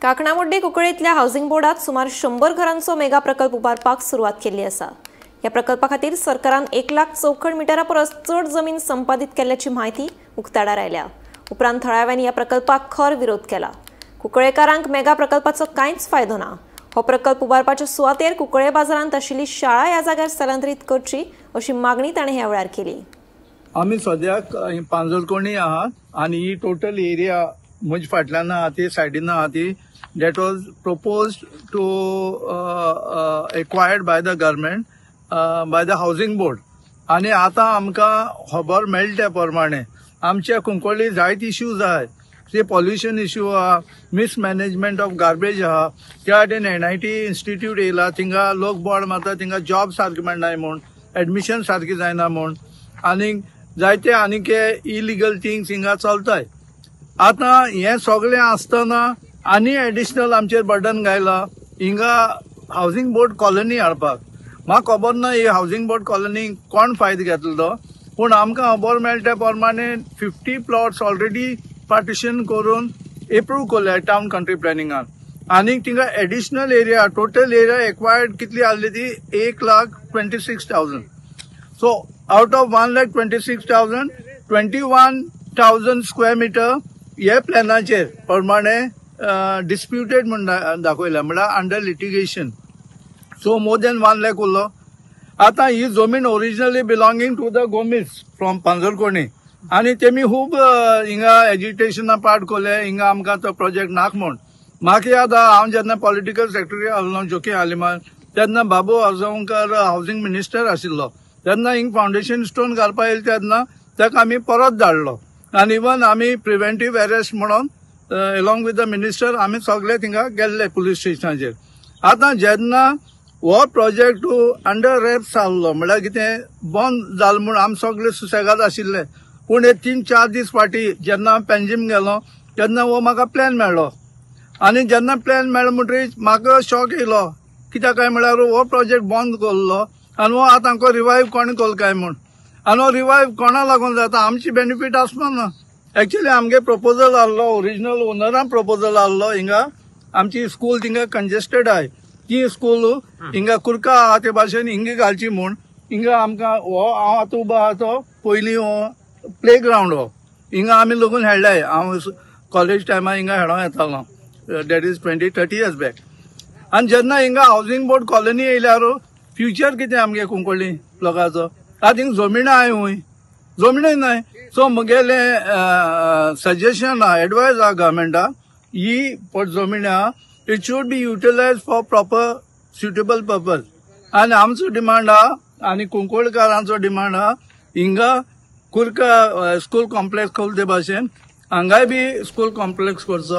काकणामुड्डी कुंकळ्ळेंतल्या housing बोर्डात सुमार 100 घरांचो mega प्रकल्प उबारपाक सुरवात केल्ली आसा. ह्या प्रकल्पा खातीर सरकारान 1 लाख चौखण मिटरा परस चड जमीन संपादीत केल्ल्याची म्हायती उक्ताडार आयल्या. उपरांत थळाव्यांनी ह्या प्रकल्पाक खर विरोध केला. कुंकळ्ळेकारांक मेगा प्रकल्पाचो कांयच फायदो ना. हो प्रकल्प उबारपाच्या सुवातेर कुंकळ्ळे बाजारांत आशिल्ली शाळा ह्या जाग्यार स्थलांतरीत करची अशी मागणी ताणें ह्या वेळार केली. आमी सद्याक पांजरकोणी आहात आनी ही टोटल एरिया म्हज्या फाटल्यान आहा ती सायडीन आहा ती that was proposed to acquired by the government by the housing board. आनी आतां आमकां खबर मेळटा त्या प्रमाणे आमच्या कुंकळ्ळी जायते इश्यूज आहात. ते पॉल्युशन इश्यू आहा, मिसमॅनेजमेंट ऑफ गार्बेज आहा. त्या वाटेन NIT institute येयला, थिंगा लोक बोड मारता, थिंगा जॉब सारके मेळनाय म्हूण, एडमिशन सारकें जायना म्हूण, आनी जायते आनीक इलिगल थिंग्स हिंगा चलताय. आतां हें सगळें आसतना आनी एडिशनल आमचेर बर्डन घायला हिंगा हावसिंग बोर्ड कॉलनी हाडपाक. म्हाका खबर ना ही हावसिंग बोर्ड कॉलनी कोण फायदो घेतलो तो, पूण आमकां खबर मेळटा त्या प्रमाणे 50 प्लॉट्स ऑलरेडी पार्टिशन करून एप्रूव केल्या टावन कंट्री प्लॅनिंगान. आनी थिंगा additional area, total area acquired कितली आहली ती 1,26,000. So out of 1,26,000 21,000 square metre हे प्लॅनाचेर प्रमाणे डिस्प्युटेड म्हूण दाखयला, म्हळ्यार under litigation. So more than 1 lakh उरलो. आतां ही जमीन originally belonging to the Gomes from Panjarkoni आनी तेमी खूब हिंगा एजिटेशना पार्ट कोले, हिंगा आमकां तो प्रोजेक्ट नाक म्हूण. म्हाका याद आहा हांव जेन्ना पॉलिटिकल सेक्रेटरी आहलो जोकी आलिमान तेन्ना बाबू आजगांवकर हावसिंग मिनिस्टर आशिल्लो, तेन्ना हिंग फावंडेशन स्टोन घालपा येयले तेन्ना ताका आमी परत धाडलो. आनी इवन आमी प्रिवेंटीव अरेस्ट म्हणून एलॉंग विथ the minister आमी सगळे थिंगा गेल्ले पुलीस स्टेशनाचेर. आतां जेन्ना हो प्रोजेक्ट अंडर रॅप्स आहलो, म्हळ्यार कितें बंद जालो म्हूण आमी सगळे सुसेगाद आशिल्ले. पूण हे 3-4 दीस फाटीं जेन्ना हांव पेंजीम गेलो तेन्ना हो म्हाका प्लॅन मेळ्ळो. आनी जेन्ना प्लॅन मेळ्ळो म्हणटकीर म्हाका शॉक येयलो, कित्याक काय म्हळ्यार हो प्रोजेक्ट बंद केल्लो आनी हो आतां आमकां रिवायव कोणें केलो काय म्हूण. आनी हो रिवायव कोणा लागून जाता, आमची बेनिफीट आसपा ना. एक्चुअली आमगे प्रपोजल आहलो, ओरिजिनल ओनरान प्रपोजल आहलो, हिंगा आमची स्कूल थिंगा कंजेस्टेड आहाय, ती स्कूल हिंगा कुर्का आहा ते भाशेन हिंगा घालची म्हूण. हिंगा आमकां हो हांव आतां उबो आहा तो पयलीं हो प्ले ग्रावंड हो हिंगा आमी लगून खेळ्ळाय. हांव कॉलेज टायमार हिंगा खेळोंक येतालो, that is 20-30 years back. आनी जेन्ना हिंगा हावसिंग बोर्ड कॉलनी येयल्यार फ्युचर कितें आमगे कुंकळ्ळी लोकांचो. आतां हिंगा जमीन आहाय, हूंय जमीनय नाय. सो म्हगेलें सजेशन आहा, एडवायज आहा गव्हर्मेंटाक, ही पट जमीन आहा it should be utilise for proper suitable purpose. आनी आमचो डिमांड आहा आनी कुंकळकारांचो डिमांड आहा, हिंगा कुर्का स्कूल कॉम्प्लेक्स करचे ते भाशेन हांगाय बी स्कूल कॉम्प्लेक्स करचो.